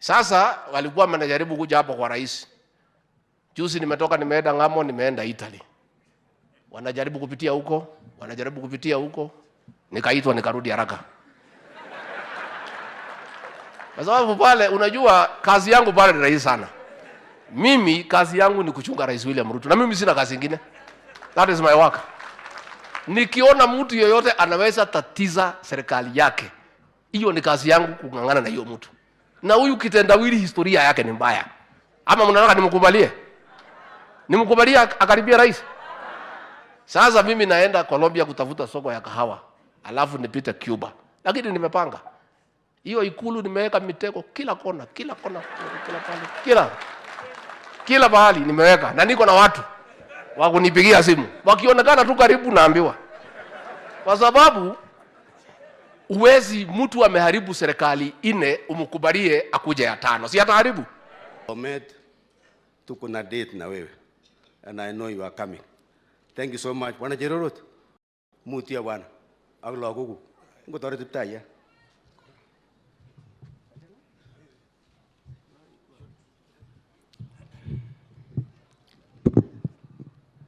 Sasa walikuwa wanajaribu kuja hapo kwa rais. Juzi nimetoka nimeenda ng'amo, nimeenda Italy. Wanajaribu kupitia huko, wanajaribu kupitia huko, nikaitwa nikarudi haraka. Kwa sababu pale, unajua kazi yangu pale ni rahisi sana. Mimi kazi yangu ni kuchunga Rais William Ruto, na mimi sina kazi ingine. That is my work. Nikiona mtu yoyote anaweza tatiza serikali yake, hiyo ni kazi yangu kung'ang'ana na hiyo mtu. Na huyu kitendawili historia yake ni mbaya. Ama mnataka nimkubalie? Nimkubalie akaribia rais? Sasa mimi naenda Colombia kutafuta soko ya kahawa, alafu nipite Cuba. Lakini nimepanga hiyo ikulu, nimeweka mitego kila kona, kila kona, kila pale, kila pahali nimeweka, na niko na watu wa kunipigia simu, wakionekana tu karibu naambiwa, kwa sababu uwezi mtu ameharibu serikali ine umkubalie akuje ya tano, si ataharibu? Bomet, tuko na date na wewe and I know you are coming. Thank you so much. Bwana Cherorot, mutyo bwana ak lagokuk. Ngotoret Kiptayat.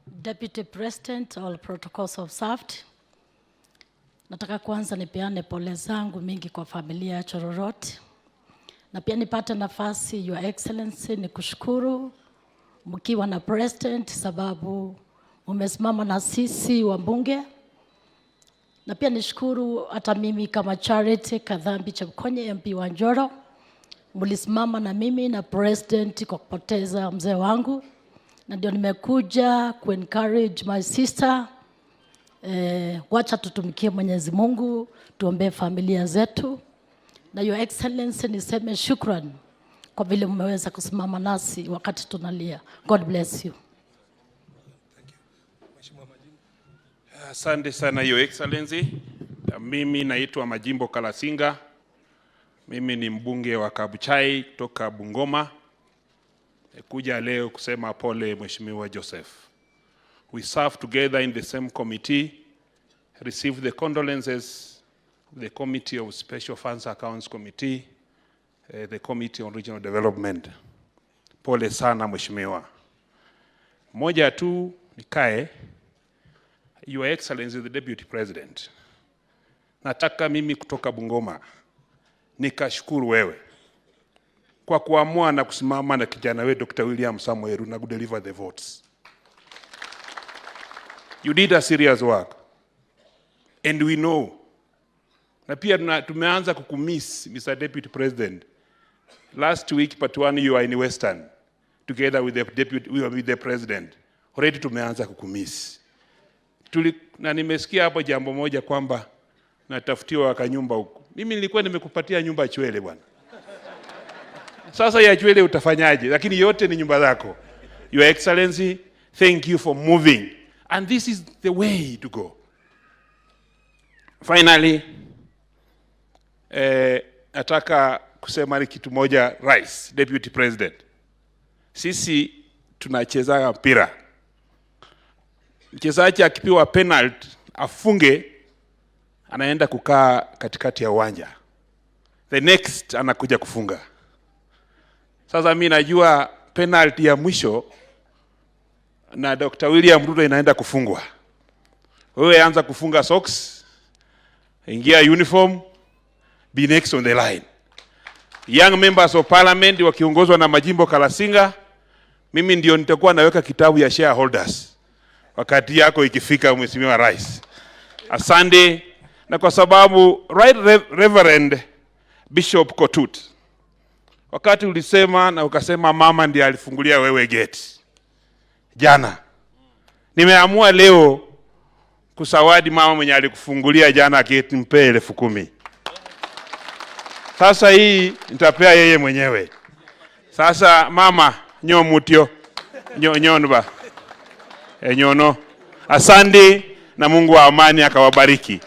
Deputy President, all protocols observed. Nataka kwanza nipeane pole zangu mingi kwa familia ya Chororot, na pia nipate nafasi, Your Excellency, nikushukuru mkiwa na President sababu umesimama na sisi wabunge, na pia nishukuru hata mimi kama Charity Kadhambi Chepkonye MP wa Njoro, mlisimama na mimi na President kwa kupoteza mzee wangu, na ndio nimekuja ku encourage my sister. Wacha tutumikie Mwenyezi Mungu, tuombee familia zetu. Na Your Excellency, niseme shukran kwa vile mmeweza kusimama nasi wakati tunalia. God bless you. Asante sana Your Excellency. Mimi naitwa Majimbo Kalasinga. Mimi ni mbunge wa Kabuchai kutoka Bungoma. Kuja leo kusema pole Mheshimiwa Joseph. We serve together in the same committee, received the condolences of the Committee of Special Funds Accounts Committee, the Committee on Regional Development. Pole sana Mheshimiwa. Moja tu nikae, Your Excellency the Deputy President. Nataka mimi kutoka Bungoma nikashukuru wewe kwa kuamua na kusimama na kijana wetu Dr. William Samoei Ruto na kudeliver the votes. You did a serious work and we know. Na pia tumeanza kukumiss Mr. Deputy President. Last week part one you are in Western together with the deputy, we were with the president. Already tumeanza kukumiss. Na nimesikia hapo jambo moja kwamba natafutiwa kanyumba huko. Mimi nilikuwa nimekupatia nyumba Chwele bwana. Sasa ya Chwele utafanyaje? Lakini yote ni nyumba zako. Your Excellency, thank you for moving. And this is the way to go. Finally, nataka kusema ni kitu moja, Rais, Deputy President. Sisi tunacheza mpira. Mchezaji akipiwa penalty afunge, anaenda kukaa katikati ya uwanja. The next anakuja kufunga. Sasa mimi najua penalty ya mwisho na Dr. William Ruto inaenda kufungwa. Wewe anza kufunga socks, ingia uniform, be next on the line. Young members of parliament wakiongozwa na Majimbo Kalasinga, mimi ndio nitakuwa naweka kitabu ya shareholders wakati yako ikifika, Mheshimiwa Rais. Asante. Na kwa sababu Right Reverend Bishop Kotut, wakati ulisema na ukasema mama ndiye alifungulia wewe gate jana, nimeamua leo kusawadi mama mwenye alikufungulia jana gate, mpe 10,000. Sasa hii nitapea yeye mwenyewe. Sasa mama nyo mutio nyo nyonba enyono. Asante na Mungu wa amani akawabariki.